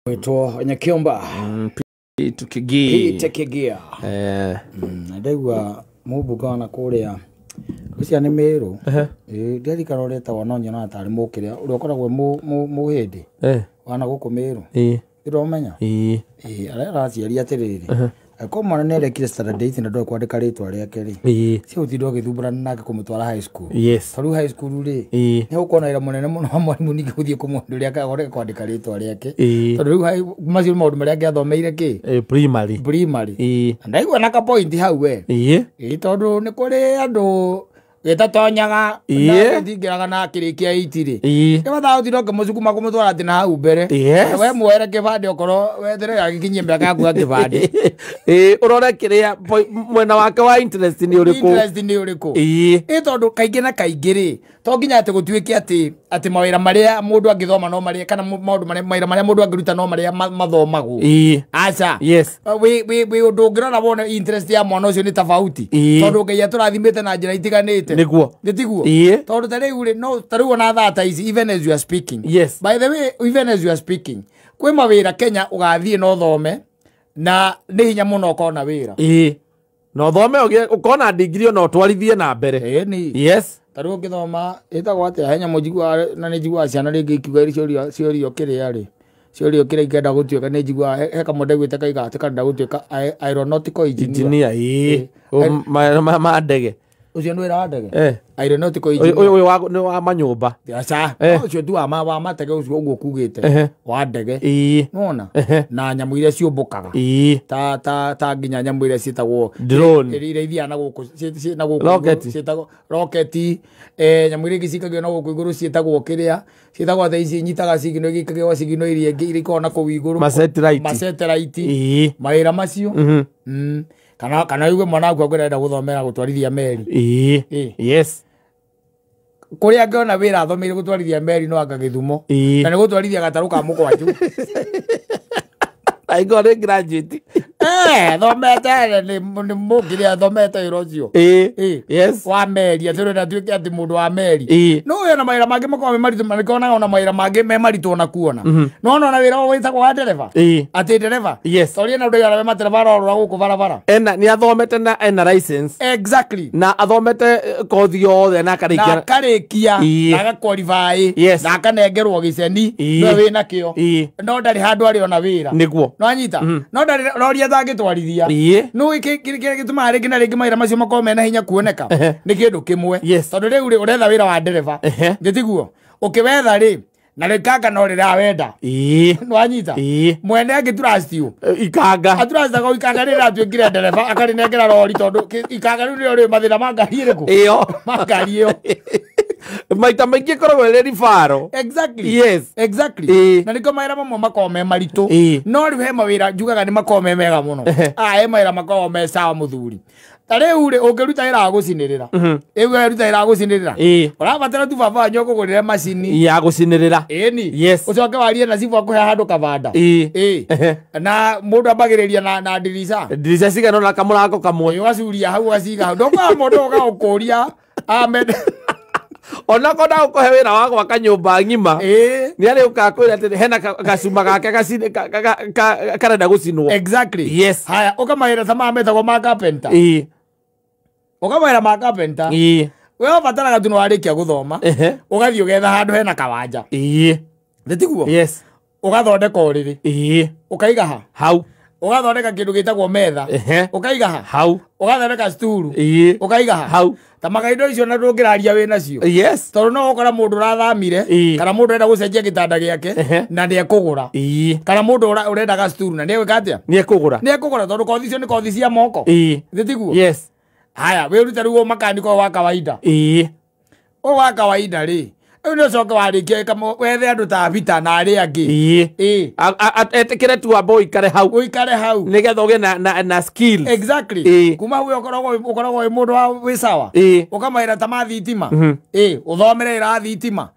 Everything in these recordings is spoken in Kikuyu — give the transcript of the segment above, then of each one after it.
Gwĩtwo Nyakiomba. Peter Kigi. Peter Kigia. Na ndaigua mũmbunge wana kũrĩa ũcio nĩ Mĩrũ. Ĩĩ, ndirikana ũrĩa etagwo, no nyonaga tarĩ mũkĩrĩa ũrĩa ũkoragwo mũhĩndĩ wana gũkũ Mĩrũ. Ndĩromenya. Ĩĩ, arĩa araciaria atĩrĩrĩ, angĩkorwo mwana nĩ arekire standard 8 na ndoĩ kwandĩka rĩtwa rĩake rĩ, si ũtinda ũgĩthumbũrana nake kũmũtwara high school. Tondũ high school rĩ, nĩ gũkorwo na wĩra mũnene mũno wa mwarimũ ningĩ gũthiĩ kũmwonia ũrĩa akahota kwandĩka rĩtwa rĩake. Tondũ rĩu macio nĩ maũndũ marĩa angĩathomeire kĩ? Primary. Primary. Na ndaigua na ka point hau we. Ĩĩ, tondũ nĩ kũrĩ andũ gĩtatonyaga na gĩtingĩraga na akĩrĩkia 8 rĩ. Nĩ ũtinda ũkĩmũcukuma kũmũtwara atĩ na hau mbere. We muoere kĩbandĩ okorwo weterere agĩkinyie mĩaka yaku ya kĩbandĩ. Ũrore kĩrĩa mwena wake wa interest nĩ ũrĩkũ. Interest nĩ ũrĩkũ. Ĩĩ, tondũ kaingĩ na kaingĩ rĩ, to nginya atĩ gũtuĩke atĩ mawĩra marĩa mũndũ angĩthoma no marĩa, kana maũndũ marĩa, mawĩra marĩa mũndũ angĩruta no marĩa mathomagwo. Aca. Wĩ ũndũ ũngĩrora wone interest ya mwana ũcio nĩ tofauti. Tondũ Ngai atũrathimĩte na njĩra itiganĩte. Nĩguo. Nĩ tiguo? Tondũ ta rĩu rĩ, no ta rĩu ona thaa ta ici, even as you are speaking. By the way, even as you are speaking, kwĩ mawĩra Kenya ũgathiĩ na ũthome na nĩ hinya mũno ũkona wĩra. Na ũthome ũkona degree ona ũtwarithie na mbere. Ĩĩ ni. Ta rĩu ũngĩthoma ĩtagwo atĩa, he nyamũ njiguaga na nĩ njiguaga ciana rĩngĩ ikiuga ciũrio kĩrĩa rĩ, ciũrio kĩrĩa ikĩenda gũtuĩka, nĩ njiguaga he kamwe ndaiguĩte kaiga atĩ karenda gũtuĩka aeronautical engineer. Engineer, ĩĩ. Ma ndege. Ũcio nĩ wĩra wa ndege? Aeronautical engineer. Ũyũ nĩ wa manyũmba. Aca. Ũcio tu wa matege ũcio ũguo kugĩte. Wa ndege. Nĩwona? Na nyamũ iria ciũmbũkaga. Ta nginya nyamũ iria ciĩtagwo Drone. Iria ithiaga na gũkũ, na gũkũ Rocket. igũrũ, ciĩtagwo rocket. Nyamũ iria ingĩ cikagio na gũkũ igũrũ ciĩtagwo kĩrĩa, ciĩtagwo thaa ici inyitaga signal, igĩikagio signal iria ingĩ iria ikoragwo na kũu igũrũ. Ma satellite. Ma satellite. Mawĩra macio. Kana uge mwana waku angĩenda gũthomera gũtwarithia meri. Kũrĩa angĩona wĩra athomeire gũtwarithia meri no anga Gĩthumo. Na nĩ gũtwarithia gatarũ ka mũkwanjũ. Aigua nĩ graduate. Thomete nĩ mũngĩrĩa athomete wĩra ũcio. Wa meri, atĩ ũrenda atuĩke atĩ mũndũ wa meri. No ũyũ na mawĩra mangĩ makoragwo me maritũ, na nĩkonaga ona mawĩra mangĩ me maritũ ona kuona. No ona wĩra ũyũ wĩtagwo wa ndereba. Atĩ ndereba. Tondũ ena ũndũ arĩa matereba arorora gũkũ barabara. Ena nĩ athomete na ena license. Na athomete kothi yothe na akarĩkia. Na akarĩkia, na agaqualify, na akanengerwo gĩceni, no wĩna kĩo. No ndarĩ handũ arĩ ona wĩra. Nĩguo. No anyita. No ndarĩ rori atangĩtwarithia. No kĩrĩa gĩtũmaga rĩngĩ na rĩngĩ mawĩra macio makorwo mena hinya kuoneka nĩ kĩndũ kĩmwe. Tondũ rĩu rĩ, ũretha wĩra wa ndereba. Nĩ tiguo? Ũkĩwetha rĩ, na rĩkanga no rĩrawenda. Nĩ wanyita? Mwene angĩtrust you. Ikanga. Atrustaga ikanga rĩrĩa atuĩkire ndereba, akarĩnengera rori tondũ ikanga rĩu nĩrĩo rĩ mathĩna ma ngari ĩrĩkũ? Ĩyo. Ma ngari ĩyo. Maita maingĩ ĩkoragwo ĩrĩ ribaro. Na nĩkĩo mawĩra mamwe makoragwo me maritũ. No rĩu he mawĩra njugaga nĩ makoragwo me mega mũno. He mawĩra makoragwo me sawa mũthuri. Ta rĩu rĩ, ũngĩruta wĩra wa gũcinĩrĩra. Rĩu weruta wĩra wa gũcinĩrĩra. Ũrabatara tu baba wanyu akũgũrĩre macini. Ya gũcinĩrĩra. Ĩni. Ũcoke warie na cibũ akũhe handũ kabanda. Na mũndũ ambagĩrĩria na ndirica. Ndirica cigana ũna kamũrango kamwe. Ũgacuria hau ũgaciga hau. Ndũkaga mũndũ ũgagũkũria, amende. Ona ko ndagũkũhe wĩra wa gwaka nyũmba ng'ima. Nĩ arĩ ũkaga kwĩra atĩ hena gacuma gake karenda gũcinwo. Haya, ũkamawĩra ta maya metagwo ma carpenter. Ũkamawĩra ma carpenter. We ũbataraga tu nĩ warĩkia gũthoma. Ũgathiĩ ũgetha handũ hena kawanja. Nĩ tiguo? Ũgathondeka ũrĩrĩ. Ũkaiga ha? Hau. Ũgathondeka kĩndũ gĩtagwo metha. Ũkaiga ha? Hau. Ũgathondeka sturu. Ũkaiga ha? Hau. Ta makaindo icio na ndũngĩraria wĩ nacio. Tondũ no ũkora mũndũ ũrathamire, kana mũndũ ũrenda gũcenjia gĩtanda gĩake, na nĩekũgũra. Kana mũndũ ũrendaga sturu na nĩegwĩka atĩa? Nĩekũgũra. Nĩekũgũra tondũ kothi icio nĩ kothi cia moko. Nĩ tiguo? Haya, wĩrute rĩu ũmakaniko wa kawaida. Ũyũ wa kawaida rĩ, rĩu nĩ ũcoke warĩkia wethe andũ ta Vita na arĩa angĩ. Etĩkĩre tu amba ũikare hau. Ũikare hau. Nĩgetha ũgĩe na skills. Kuma hau ũkoragwo wĩ mũndũ wa wĩ sawa. Ũkamawĩra ta ma thitima. Ũthomere wĩra wa thitima.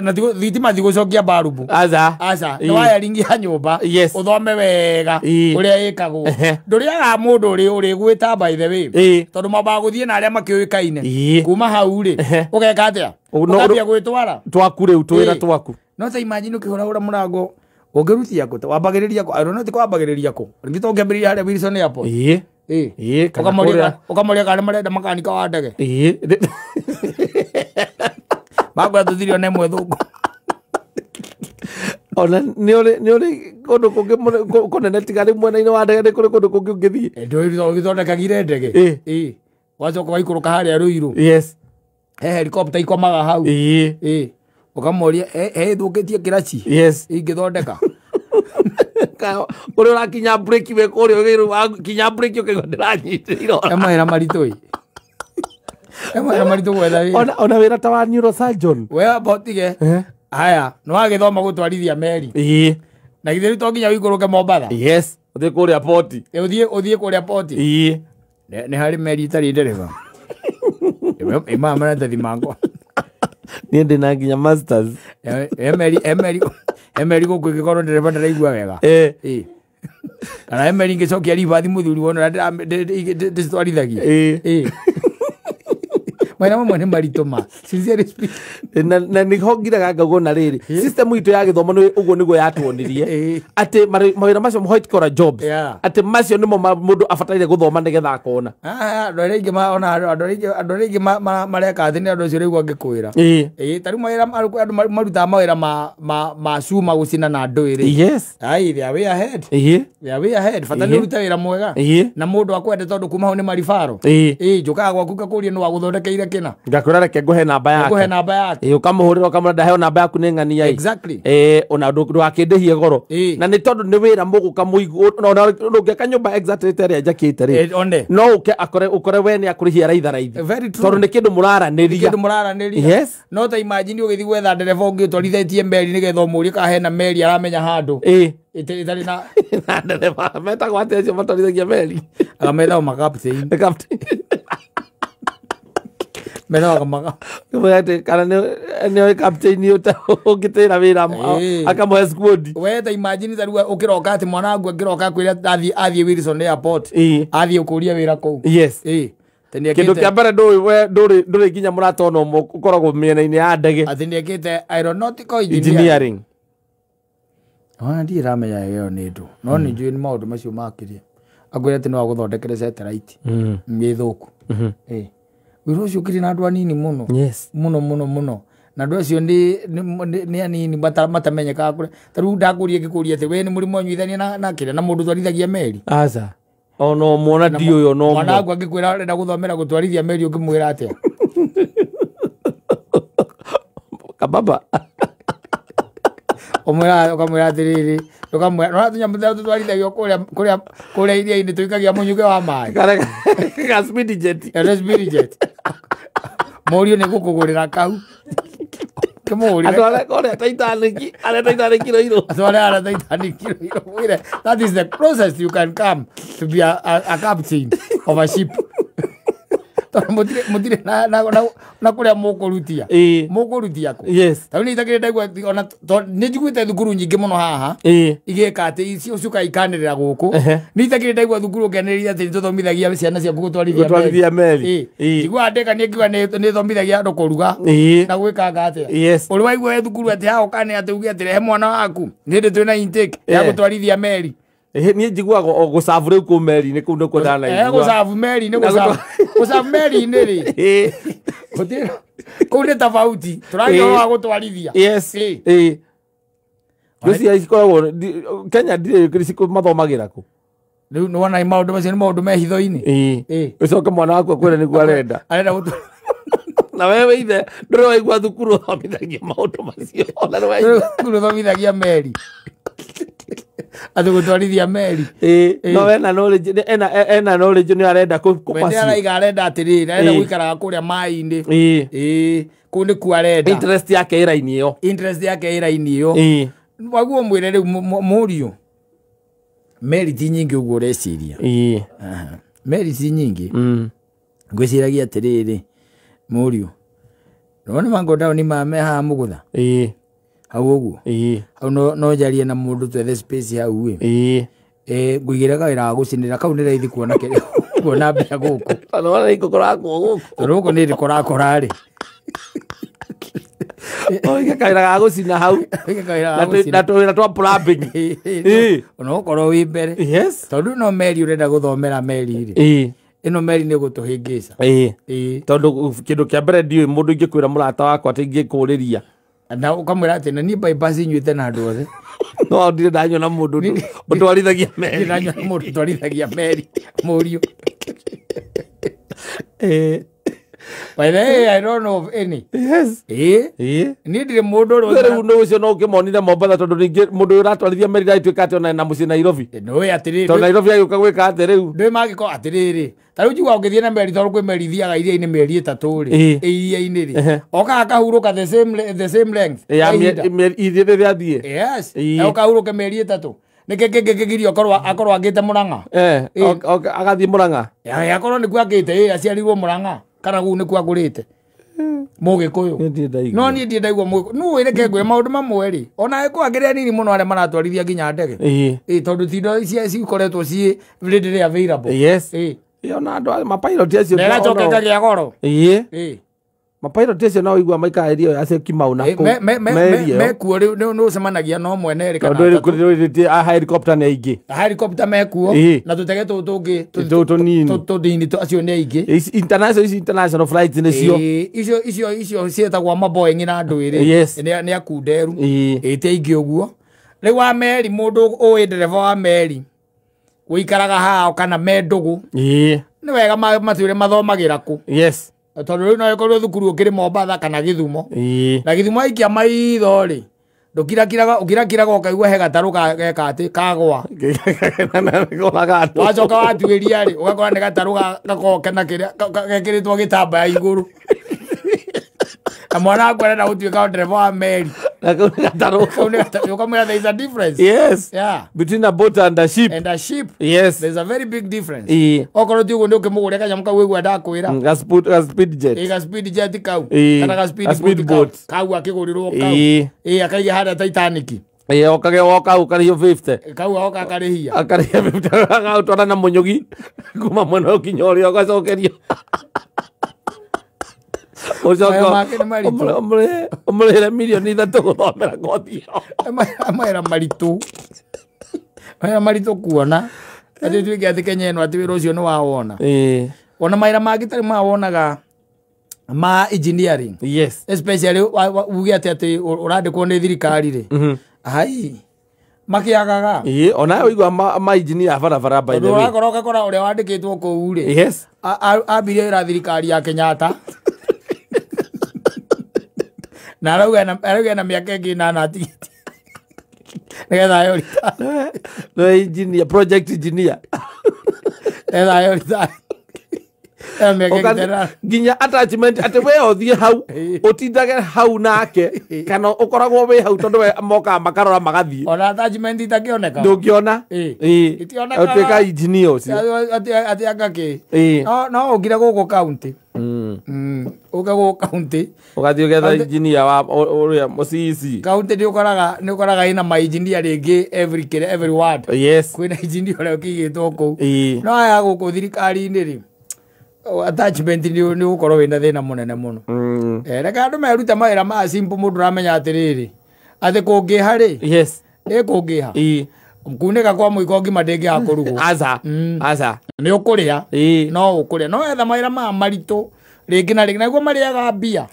Na thitima ti gũcokia mbarubu. Aca. Aca. Nĩ wiring ya nyũmba. Ũthome wega ũrĩa ĩkagwo. Ndũrĩaga mũndũ ũrĩgwĩta by the way. Tondũ mambaga gũthiĩ na arĩa makĩũĩkaine. Kuma hau rĩ, ũgeka atĩa? Ũkambia gwĩtwara. Twaku rĩu, twĩra twaku. No ta imagine ũkĩhũrahũra mũrango Ũngĩrutia kũ? Wambagĩrĩria kũ? Aeronautic wambagĩrĩria kũ? Rĩngĩ to ũngĩambĩrĩria harĩa Wilson Airport. Ĩĩ. Ĩĩ. Ĩĩ, kana Ũkamoria kũrĩa ũkamoria kana marenda makanika wa ndege. Ĩĩ. Makwĩra tũthire ona ĩmwe thũkũ. Ona nĩ ũrĩ kũndũ kũngĩ kũnene tiga rĩu mwena-inĩ wa ndege nĩ kũrĩ kũndũ kũngĩ ũngĩthiĩ. Ndũgĩthondekagire ndege. Ĩĩ. Ĩĩ. Wacoka waikũrũka harĩa Ruiru. Yes. He helicopter ikomaga hau. Ĩĩ. Ĩĩ. Ũkamoria he ĩthũkĩtie kĩraci. Yes. Ingĩthondeka. Ũrĩa ũrakinya breki wĩ kũrĩa ũgĩrũ wakinya breki ũkaigua ndĩranyitĩrĩire. He mawĩra maritũ ĩ. He mawĩra maritũ gwetha wĩra. Ona wĩra ta wa neurosurgeon. We amba ũtige. Haya, nĩ wagĩthoma gũtwarithia meri. Ĩĩ. Na githĩ rĩu to nginya ũikũrũke Mombatha. Yes. Ũthiĩ kũrĩa poti. Ũthiĩ kũrĩa poti. Ĩĩ. Nĩ harĩ meri itarĩ ndereba. Ĩmaga maratathi makwa. Niĩ ndĩna nginya masters. He meri gũkũ ĩngĩkorwo ndereba ndaraigua wega. Ĩĩ. Kana he meri ingĩcokia ribathi mũthuri wona ũrĩa ndĩcitwarithagia. Ĩĩ. Mawĩra mamwe nĩ maritũ ma. Sincerely speaking. Na nĩho ngiraga ngaugwo na rĩrĩ system itũ ya gĩthomo nĩ ũguo nĩguo yatuonirie atĩ mawĩra macio white collar jobs atĩ macio nĩmo mũndũ abataire gũthoma nĩgetha akona. Andũ arĩa aingĩ ona andũ arĩa aingĩ mareka atĩ nĩ andũ acio rĩu angĩkwĩra. Ĩĩ, ta rĩu mawĩra andũ marutaga mawĩra ma cuma gũcina na ndwĩrĩ. Yes. Ai, they are way ahead. Ĩĩ. They are way ahead. Bata nĩ ũrute wĩra mwega. Na mũndũ akwende tondũ kuma hau nĩ maribaro. Ĩĩ. Njũkaga gwaku ngakũria nĩ wagũthondekeire kĩna. Ngakwĩra reke ngũhe namba yake. Ngũhe namba yake. Ĩĩ, ũkamũhũrĩra ũkamwĩra ndaheo namba yaku nĩ ng'ania ĩ. Exactly. Ĩĩ, ona ndũgakĩndĩhie goro. Na nĩ tondũ nĩ wĩra mũgũka mũigũ ona ndũngĩaka nyũmba exactly ta ĩrĩa njakĩte rĩ. One. No ũke akore ũkore we nĩ akũrĩhia raitharaithi. Very true. Tondũ nĩ kĩndũ mũraranĩria. Kĩndũ mũraranĩria. Yes. No ta imagine ũgĩthiĩ gwetha ndereba ũngĩ ũtwarithĩtie meri nĩgetha ũmũrie kana hena meri aramenya handũ. Ĩĩ. Ĩtarĩ na na ndereba metagwo atĩa acio matwarithagia meri? Akamethagwo makaptain. Captain. Metagwo maka. Kana nĩ captain ũngĩtĩra wĩra akamũhe squad. We ta imagine ta rĩu ũkĩroka atĩ mwana waku angĩroka akwĩre athiĩ Wilson Airport. Athiĩ ũkũria wĩra kũu. Yes. Ĩĩ. Kĩndũ kĩa mbere ndũrĩ nginya mũrata ona ũmwe ũkoragwo mĩena-inĩ ya ndege. Atĩ nĩekĩte aeronautical engineering. Ona ndirĩ ndamenya ĩyo nĩ ndũ. No nĩ njũĩ nĩ maũndũ macio makĩria. Akwĩre atĩ no agũthondekere satellite. Nĩ thũku. Ĩĩ. Wĩra ũcio ũkĩrĩ na andũ anini mũno. Yes. Mũno mũno mũno. Na andũ acio nĩ anini matamenyekaga kũrĩa. Ta rĩu ndakũria ngĩkũria atĩ we nĩ mũrĩ mwanyuithania na kĩrĩa na mũndũ ũtwarithagia meri. Aca. Ona ũmwe ona ndiũĩ ona ũmwe. Mwana waku angĩkwĩra arenda gũthomera gũtwarithia meri ũngĩmwĩra atĩa? Kababa. Ũmwĩra ũkamwĩra atĩrĩrĩ, ũkamwĩra no tũnyamũ tũrĩa tũtwarithagio kũrĩa kũrĩa iria-inĩ tũikagia mũnyuke wa maĩ. Ka speed jet. Ka speed jet. Mũriũ nĩ gũkũgũrĩra kau. Kĩmũgũrĩre. Atware kũrĩa Titanic, arĩa Titanic Ruiru. Atware arĩa Titanic Ruiru. Mwĩre, that is the closest you can come to be a captain of a ship. Tondũ mũtirĩ na kũrĩa mũkũrutia. Mũkũrutia kũ? Yes. Ta rĩu nĩ itakĩrĩ ndaigua ona nĩ njiguĩte thukuru nyingĩ mũno haha. Igĩka atĩ icio ciũkaga ikanĩrĩra gũkũ. Nĩ itakĩrĩ ndaigua thukuru ũkĩanĩrĩria atĩ nĩtũthomithagia ciana ciaku gũtwarithia meri. Njiguaga ndĩkania ngiuga nĩthomithagia andũ kũruga na gwĩkanga atĩa. Yes. Ũrĩ waigua wĩ thukuru atĩ haha ũkanĩra atĩ uge atĩ rehe mwana waku nĩ hĩndĩ twĩna intake ya gũtwarithia meri. Niĩ njiguaga o gũcabu rĩu kũu meri-inĩ kũu nĩkuo ndanaigua. Gũcabu meri-inĩ, gũcabu meri-inĩ rĩ. Kũu nĩ tofauti. Tũraria ũhoro wa gũtwarithia. Yes. Ĩĩ. Ngwĩciria cikoragwo Kenya ndirĩ mathomagĩra kũ. Rĩu nĩwona maũndũ macio nĩ maũndũ me hitho-inĩ. Ĩĩ. Ũcoke mwana waku akwĩre nĩguo arenda. Arenda gũtwara. Na wewe ithe ndũrĩ waigua thukuru ũthomithagia maũndũ macio. Ona nĩ waigua. Thukuru ũthomithagia meri. Atĩ gũtwarithia meri. No ena knowledge, ena knowledge nĩ arenda kũ. We araiga arenda atĩrĩrĩ, arenda gũikaraga kũrĩa maĩ-inĩ. Ĩĩ. Kũu nĩkuo arenda. Interest yake ĩ raini ĩyo. Interest yake ĩ raini ĩyo. Ĩĩ. Waguo mwĩre rĩu mũriũ. Meri ti nyingĩ ũguo ũreciria. Ĩĩ. Meri ti nyingĩ. Ngwĩciragia atĩrĩrĩ, mũriũ. Nĩwona mangodaoni me haha mũgũtha? Ĩĩ. Hau ũguo. Ĩĩ. Hau no njarie na mũndũ twethe space hau ĩ. Ĩĩ. Ngũigĩre kawĩra ga gũcinĩra kau nĩ raithi kuona kĩrĩa kuona mbia gũkũ. Tondũ wona nĩ ngũkorakwo gũkũ. Tondũ gũkũ nĩ ndĩkorakora rĩ. Oige kawĩra ga gũcina hau. Oige kawĩra ga gũcina. Na tũwĩra twa plumbing. Ona ũkorwo wĩ mbere. Yes. Tondũ no meri ũrenda gũthomera meri rĩ. Ĩno meri nĩ gũtũhĩngĩca. Tondũ kĩndũ kĩa mbere ndiũĩ mũndũ ingĩkwĩra mũrata wakwa atĩ ingĩkũrĩria. Na ũkamwĩra atĩ na niĩ bypass nyuĩte na andũ othe. No ndirĩ ndanyona mũndũ ũtwarithagia meri. Ndirĩ ndanyona mũndũ ũtwarithagia meri. Mũriũ. By the way, I don't know of any. Yes. Niĩ ndirĩ mũndũ ũrĩa rĩu nĩ ũcio no ũkĩmonire Mombatha tondũ ningĩ mũndũ ũyũ ũratwarithia meri ndagĩtuĩka atĩ ona ena mũciĩ Nairobi. Nĩũĩ atĩrĩrĩ. Tondũ Nairobi agĩũka gwĩka atĩ rĩu. Ndũĩ mangĩkorwo atĩrĩrĩ. Ta rĩu njiguaga ũngĩthiĩ na meri tondũ kwĩ meri ithiaga iria-inĩ mĩeri 3 rĩ. Iria-inĩ rĩ. Okaga akahurũka the same length. Ya ithiĩ rĩrĩa athiĩ. Yes. Ũkahurũke mĩeri 3. Nĩkĩ kĩngĩ kĩgiria akorwo angĩte Mũrang'a. Agathiĩ Mũrang'a. Akorwo nĩkuo angĩte, aciarirwo Mũrang'a. Kana kũu nĩkuo agũrĩte. Mũgĩkũyũ. No niĩ ndirĩ ndaigua Mũgĩkũyũ. Nũ wĩreke ngwĩre maũndũ mamwe rĩ. Ona angĩkorwo akĩrĩ anini mũno arĩa maratwarithia nginya ndege. Tondũ ti indo cikoretwo ciĩ readily available. Yes. Ona andũ mapilot acio. Na ĩgacoka ĩkagĩa goro. Mapilot acio no ũigua maikaraga irio ya Syokimau na kũu. Mekuo rĩu nĩ ũcemanagia na ũmwe na erĩ kana atatũ. Tondũ a helicopter nĩ aingĩ. A helicopter mekuo na tũtege tũtũ tũngĩ tũnini acio nĩ aingĩ. Ici international flights nĩcio. Icio ciĩtagwo ma Boeing na andũ ĩrĩ. Nĩ akunderu. Ti aingĩ ũguo. Rĩu wa meri mũndũ ũĩ ndereba wa meri ũikaraga hao kana me ndũgũ. Nĩ wega matwĩre mathomagĩra kũ. Yes. Tondũ rĩu no ĩkorwo thukuru ũkĩrĩ Mombatha kana Gĩthumo. Na Gĩthumo aikia maitho rĩ, ndũkirakiraga, ũkirakiraga ũkaigua he gatarũ geka atĩ kagwa. Wacoka watuĩria rĩ, ũgakora nĩ gatarũ gakoragwo kena kĩrĩa gekĩrĩtwo gĩtambaya igũrũ. Na mwana waku arenda gũtuĩka ndereba wa meri. Na kau nĩ gatarũ. Kau nĩ gatarũ. Ũkamwĩra there is a difference. Yes. Yeah. Between a boat and a ship. And a ship. Yes. There's a very big difference. Okorwo ti ũguo nĩ ũkĩmũgũre kanyamũ kau ũigua ndakwĩra. Ga speed jet. Ga speed jet kau. Kana ga speed boat kau. Kau akĩgũrĩrwo kau. Akaige harĩa Titanic. Okage woka ũkarĩhio 50. Kau oka akarĩhia. Akarĩhia 50 agaũtwara na mũnyũgi kuma mwena ũyũ nginya ũrĩa ũgacokerio. Ũmũrĩhĩre mirioni 3 gũthomera kothi ĩyo. Mawĩra maritũ. Mawĩra maritũ kuona. Atĩ tuĩke atĩ Kenya ĩno atĩ wĩra ũcio nĩ wawona. Ona mawĩra mangĩ tarĩ mawonaga ma engineering. Yes. Especially uge atĩ ũrandĩkwo nĩ thirikari rĩ. Ai. Makĩagaga. Ona ũigua ma engineer barabara by the way. Ũrakora ũgakora ũrĩa wandĩkĩtwo kũu rĩ. Yes. Ambirie wĩra thirikari ya Kenyatta. Na arauga na mĩaka ĩngĩ 8 atigĩtie. Nĩgetha aheo retire. No engineer, project engineer. Nĩgetha aheo retire. Nginya attachment atĩ we ũthiĩ hau ũtindage hau nake kana ũkoragwo wĩ hau tondũ we mokaga makarora magathiĩ. Ona attachment itakĩoneka. Ndũngĩona. Itionekaga. Ũtuĩka engineer ũcio. Atĩ anga kĩ. No ũngire gũkũ county. Ũke gũkũ county. Ũgathiĩ ũgetha engineer wa ũrĩa CEC. County nĩ ũkoraga ĩna ma engineer rĩngĩ every ward. Yes. Kwĩna engineer ũrĩa ũkĩigĩtwo kũu. No aya gũkũ thirikari-inĩ rĩ, attachment nĩ ũgũkorwo wĩna thĩna mũnene mũno. Reke andũ merute mawĩra ma simple mũndũ ũramenya atĩrĩrĩ, atĩ kũngĩha rĩ. Yes. Kũngĩha. Kunĩka kwa mũiko ngima ndĩngĩaga kũrugwo. Aca. Aca. Nĩ ũkũrĩa. No ũkũrĩa. No wetha mawĩra maya maritũ rĩngĩ na rĩngĩ naguo marĩaga mbia.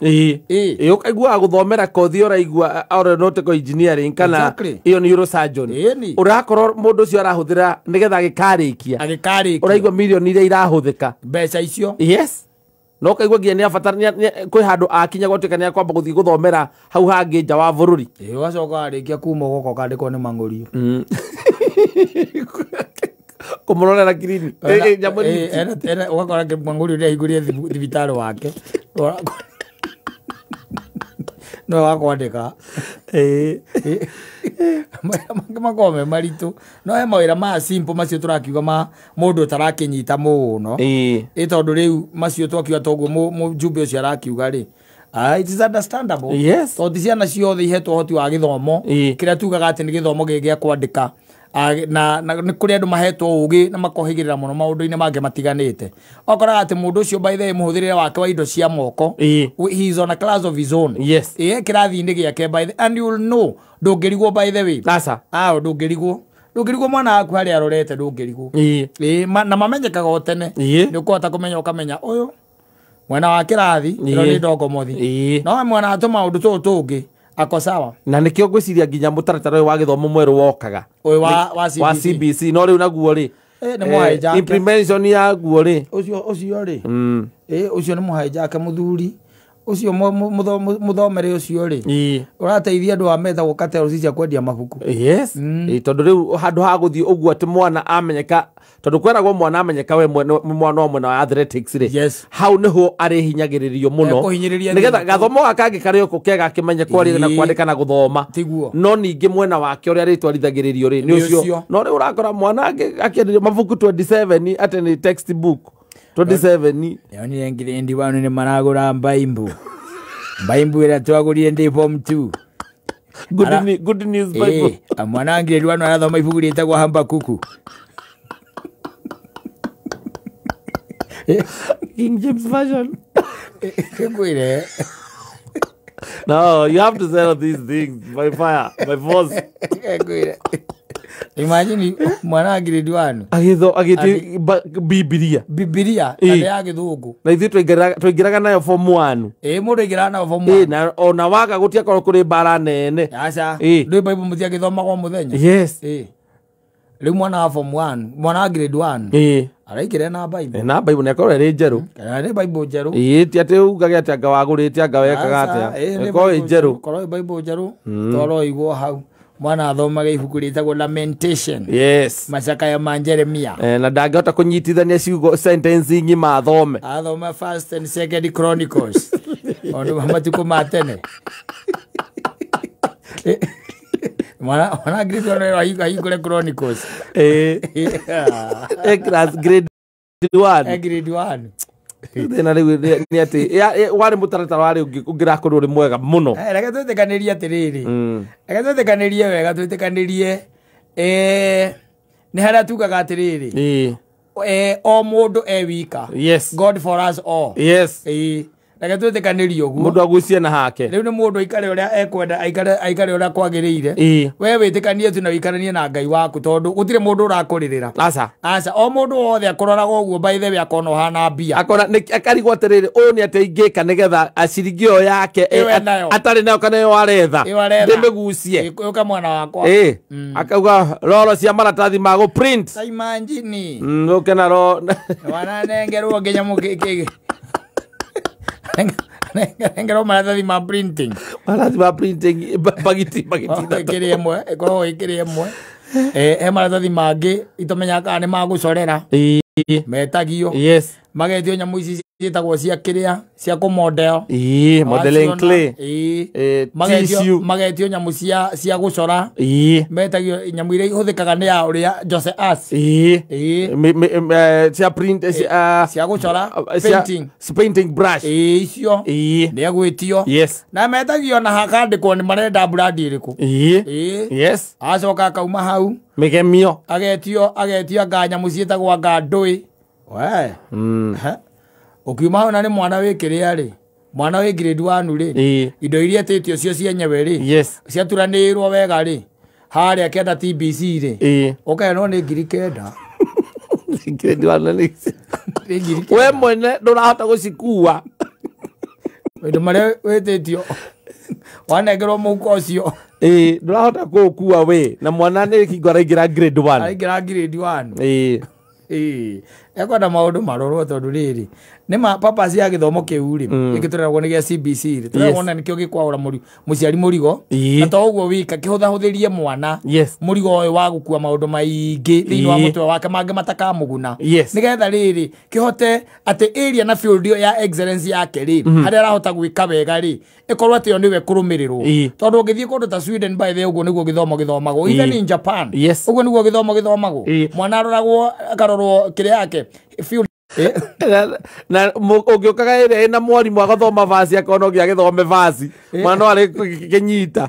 Ũkaiguaga gũthomera kothi ũraigua aeronautical engineering kana ĩyo neurosurgeon. Ũrakorwo mũndũ ũcio arahũthĩra nĩgetha agĩkarĩkia. Ũraigua mirioni iria irahũthĩka. Mbeca icio. Yes. No ũkaigua nginya nĩabatara kwĩ handũ akinya gwatuĩka nĩakwamba gũthiĩ gũthomera hau hangĩ nja wa bũrũri. Ũgacoka warĩkia kuma ũgoka ũkandĩkwo nĩ mang'ũrio. Kũmũrorera kirini. Ũgakora mang'ũrio nĩahingũrire thibitarĩ wake. No wakwandĩka. Mawĩra mangĩ makoragwo me maritũ. No he mawĩra ma simple macio tũrakiuga ma mũndũ ũtarakĩnyita mũno. Tondũ rĩu macio twakiuga toguo mũjumbe ũcio arakiuga rĩ. It is understandable. Yes. Tondũ ti ciana ciothe ihetwo ũhoti wa gĩthomo. Kĩrĩa tugaga atĩ nĩ gĩthomo gĩkĩ gĩa kwandĩka Na nĩ kũrĩ andũ mahetwo ũgĩ na makohĩgĩrĩra mũno maũndũ-inĩ mangĩ matiganĩte. Okoraga atĩ mũndũ ũcio by the way mũhũthĩrĩre wake wa indo cia moko, he is on a class of his own. Yes. Kĩrathi-inĩ gĩake by the, and you will know ndũngĩrigwo by the way. Aca. Ndũngĩrigwo. Ndũngĩrigwo mwana waku harĩa arorete ndũngĩrigwo. Na mamenyekaga o tene. Nĩ ũkũhota kũmenya ũkamenya ũyũ mwena wa kĩrathi ĩno nĩ ndongomothi. No mwena wa tũmaũndũ tũtũ tũngĩ ako sawa. Na nĩkĩo ngwĩciria nginya mũtaratara ũyũ wa gĩthomo mwerũ wokaga. Ũyũ wa CBC. Wa CBC no rĩu naguo rĩ. Nĩ mũhaica. Implementation yaguo rĩ. Ũcio rĩ. Ũcio nĩ mũhaica ke mũthuri. Ũcio mũthomere ũcio rĩ. Ũrateithia andũ a metha gũkate cia kwendia mabuku. Yes. Tondũ rĩu handũ ha gũthiĩ ũguo atĩ mwana amenyeka, tondũ kweragwo mwana amenyeka we mwana wa mwena wa athletics rĩ. Yes. Hau nĩho arĩhinyagĩrĩrio mũno. Nĩgetha gathomo gaka kangĩ karĩ oko kega akĩmenye kwaria na kwandĩka na gũthoma. No ningĩ mwena wake ũrĩa arĩtwarithagĩrĩrio rĩ nĩ ũcio. No rĩu ũrakora mwana akĩenderio mabuku 27 atĩ nĩ textbook 27. Yonire ngiri wanu nĩ maragũra mbaimbu. Mbaimbu ĩrĩa twagũrire ndĩ form 2. Good news Bible. Mwana ngiri wanu arathoma ibuku rĩtagwo Habakuku. King James Version. Ngwire. No, you have to sell these things by fire, by force. Ngwire. Imagine mwana grade 1 agitho agiti Bibilia. Bibilia na ya githungu. Na ithuĩ twaingĩraga nayo form 1. Mũndũ aingĩraga nayo form 1. Na ona waga gũtiakorwo kũrĩ mbara nene. Aca. Ndĩ Bible mũtiagĩthomagwo mũthenya. Yes. Rĩu mwana wa form 1, mwana wa grade 1. Araikire na Bible. Na Bible nĩ akorwo ĩrĩ njerũ. Kana nĩ Bible njerũ. Ti atĩ ugage atĩ anga wagũrĩte anga wekaga atĩa. Ĩkorwo ĩ njerũ. Korwo ĩ Bible njerũ. Toro igwo hau. Mwana athomaga ibuku rĩtagwo Lamentation. Yes. Macakaya ma Jeremia. Na ndangĩhota kũnyitithania ciugo sentence ng'ima athome. Athoma First and Second Chronicles. Ondu matukũ ma tene. Mwana grade 1 ahingũre Chronicles. Class grade 1. Grade 1. Thĩna rĩu nĩ atĩ warĩ mũtaratara warĩ ũngĩrakorwo ũrĩ mwega mũno. Reke twĩtĩkanĩrie atĩrĩrĩ. Reke twĩtĩkanĩrie wega twĩtĩkanĩrie nĩ harĩa tugaga atĩrĩrĩ. O mũndũ e wika. Yes. God for us all. Yes. Reke twĩtĩkanĩrie ũguo. Mũndũ agucie na hake. Rĩu nĩ mũndũ aikare ũrĩa ekwenda aikare ũrĩa kwagĩrĩire. We wĩtĩkanie tu na wĩikaranie na Ngai waku tondũ gũtirĩ mũndũ ũrakũrĩrĩra. Aca. Aca. O mũndũ wothe akũroraga ũguo by the way akona ũhana mbia. Akona akarigwo atĩrĩrĩ ũyũ nĩ atĩa ingĩka nĩgetha ciringi ĩyo yake atarĩ nayo kana ĩyo aretha ndĩmĩgucie. Ũka mwana wakwa. Akauga roro cia maratathi ma gũ print. Ta imagine. Ũke na ro. Wananengerwo nginya mũkĩkĩ. Nengero maratathi ma printing. Maratathi ma printing bagiti. Ĩkĩrĩ ĩmwe, ĩkoragwo ĩkĩrĩ ĩmwe. He maratathi mangĩ itomenyaga kana nĩ magũcorera. Metagio. Yes. Magetio nyamũ ici ciĩtagwo cia kĩrĩa cia kũmodel. Modeling clay. Magetio nyamũ cia gũcora. Metagio nyamũ iria ihũthĩkaga nĩ ya ũrĩa Jose As. Cia print cia gũcora painting. Painting brush. Icio. Nĩ egwĩtio. Yes. Na metagio na hakandĩkwo nĩ marenda brand ĩrĩkũ. Yes. Acoka akauma hau. Mĩgemio. Agetio anga nyamũ ciĩtagwo anga ndũĩ. We. Ũkiuma hau na nĩ mwana wĩ kĩrĩa rĩ. Mwana wĩ grade 1 rĩ. Indo iria etĩtio cio cienyewe rĩ. Yes. Ciaturanĩirwo wega rĩ. Harĩa kenda TBC rĩ. Ũkenwo nĩ 9,000. Grade 1 nĩ 9,000. We mwene ndũrahota gũcikua. Maũndũ marĩa wĩtĩtio. Wanengerwo mũhuko ũcio. Ndũrahota kũũkua we na mwana nĩ hingo araingĩra grade 1. Araingĩra grade 1. Ekwenda maũndũ marorwo tondũ rĩrĩ nĩ ma purpose ya gĩthomo kĩu rĩ gĩkĩ nĩ gĩa CBC rĩ tũreragwo nĩkĩo gĩkwaũra mũciari mũrigo na to ũguo wika kĩhũthahũthĩrie mwana mũrigo ũyũ wa gũkua maũndũ maingĩ thĩinĩ wa mũtwe wake mangĩ matakamũguna nĩgetha rĩrĩ kĩhote atĩ area na field ya excellence yake rĩ harĩa arahota gwĩka wega rĩ ĩkorwo atĩ yo nĩwe kũrũmĩrĩrwo tondũ ũngĩthiĩ kũndũ ta Sweden by the way ũguo nĩguo gĩthomo gĩthomagwo even in Japan ũguo nĩguo gĩthomo gĩthomagwo mwana aroragwo akarorwo kĩrĩa yake field na ũngĩũkaga ĩrĩa ĩna mwarimũ agathoma vaci akona ũngĩ agĩthome vaci mwana arĩ kĩnyita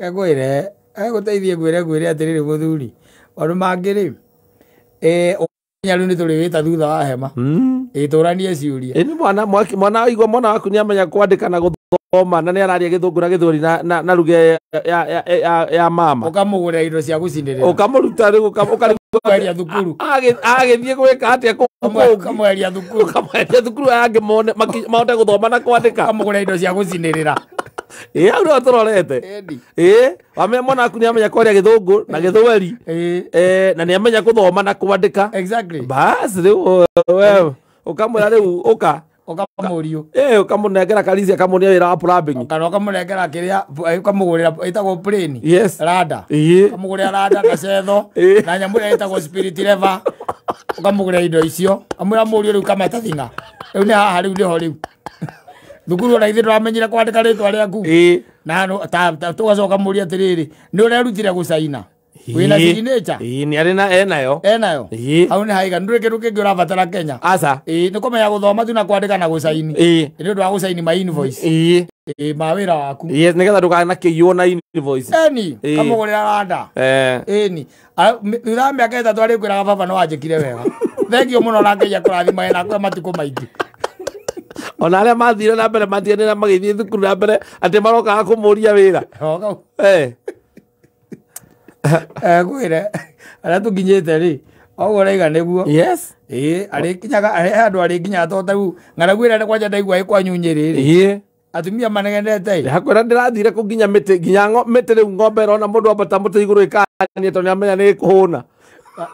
ngwĩre Egũteithie ngwĩre atĩrĩrĩ mũthuri. Maũndũ mangĩ rĩ, nya rĩu nĩ tũrĩwĩta thutha wa hema. Ĩtũranie ciũria. Ĩni mwana mwana waigua mwana waku nĩ amenya kwandĩka na gũthoma na nĩ araria gĩthũngũ na gĩthweri na lugha ya mama. Ũkamũgũrĩra indo cia gũcinĩrĩra. Ũkamũruta rĩu ũkamweheria thukuru. Agĩthiĩ gwĩka atĩa kũu? Ũkamweheria thukuru. Ũkamweheria thukuru aya angĩ mone mahote gũthoma na kwandĩka. Ũkamũgũrĩra indo cia gũcinĩrĩra. Ĩĩ hau nĩho tũrorete. Ĩĩ wamenya mwana waku nĩ amenya kwaria gĩthũngũ na gĩthweri. Na nĩ amenya gũthoma na kwandĩka. Exactly. Bas rĩu wewe ũkamwĩra rĩu ũka ũkamũrio. Ũkamũnengera karisi akamuonia wĩra wa plumbing. Kana ũkamũnengera kĩrĩa ũkamũgũrĩra ĩtagwo plane. Yes. Rada. Ũkamũgũrĩra rada na cetho na nyamũ ĩrĩa ĩtagwo spirit lever. Ũkamũgũrĩra indo icio. Amwĩra mũriũ rĩu kamata thing'a. Rĩu nĩ haha rĩu nĩho rĩu. Thukuru ona ithuĩ ndũramenyire kwandĩka rĩtwa rĩaku. Na tũgacoka mũria atĩrĩrĩ, nĩ ũrerutire gũcaina. Wĩna signature? Ĩĩ nĩ arĩ na enayo. Enayo? Hau nĩ haiga ndũrĩ kĩndũ kĩngĩ ũrabatara Kenya. Aca. Ĩĩ nĩ kũmenya gũthoma tu na kwandĩka na gũcaini. Ĩĩ. Nĩ ũndũ wa gũcaini ma invoice. Ĩĩ. Ĩĩ ma wĩra waku. Yes, nĩgetha ndũkanakĩiywo na invoice. Ĩni, kamũgũrĩra rada. Ĩni. Thutha wa mĩaka 3 arĩkwĩraga baba no wanjĩkire wega. Thengiũ mũno na Ngai akũrathime na akũhe matukũ maingĩ. Ona arĩa mathire na mbere matiganĩra magĩthiĩ thukuru na mbere atĩ marokaga kũmũria wĩra. Ngwĩre arĩa tũkinyĩte rĩ oguo ũraiga nĩguo. Yes. Ĩĩ arĩkinyaga he handũ arĩkinyaga to tarĩu ng'aragu ĩrĩa kwanja ndaigua ĩ kwanyu Nyĩrĩ rĩ. Ĩĩ. Atumia manegenete. Hakwĩra ndĩrathire kũ nginya mĩtĩ nginya mĩtĩ rĩu ng'ombe ĩrona mũndũ ambata mũtĩ igũrũ ĩkania tondũ nĩamenya nĩ ĩkũhũna.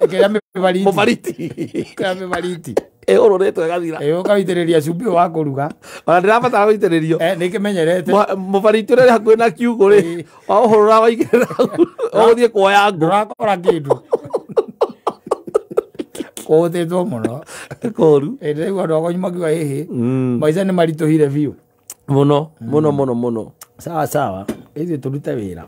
Ĩkĩrĩa mĩbariti. Mũbariti. Ĩkĩrĩa mĩbariti. Ĩũrũrĩtwo ĩgathira. Ũkaitĩrĩria cumbĩ wa kũruga. Ona ndĩrabatara gũitĩrĩrio. Nĩ kĩmenyerete. Mũbariti ũrĩa ũrĩ hakuhĩ na kiugũ rĩ, waũhũrũra waigĩrĩra ũgũthiĩ kuoya ngũ. Ndũrakora kĩndũ. Kũhũthĩtwo mũno. Nĩ kũũru. Ndĩraigua andũ akwanyu makiuga ĩhĩ. Maica nĩ maritũhire biũ. Mũno mũno mũno mũno. Sawa sawa. Ithuĩ tũrute wĩra.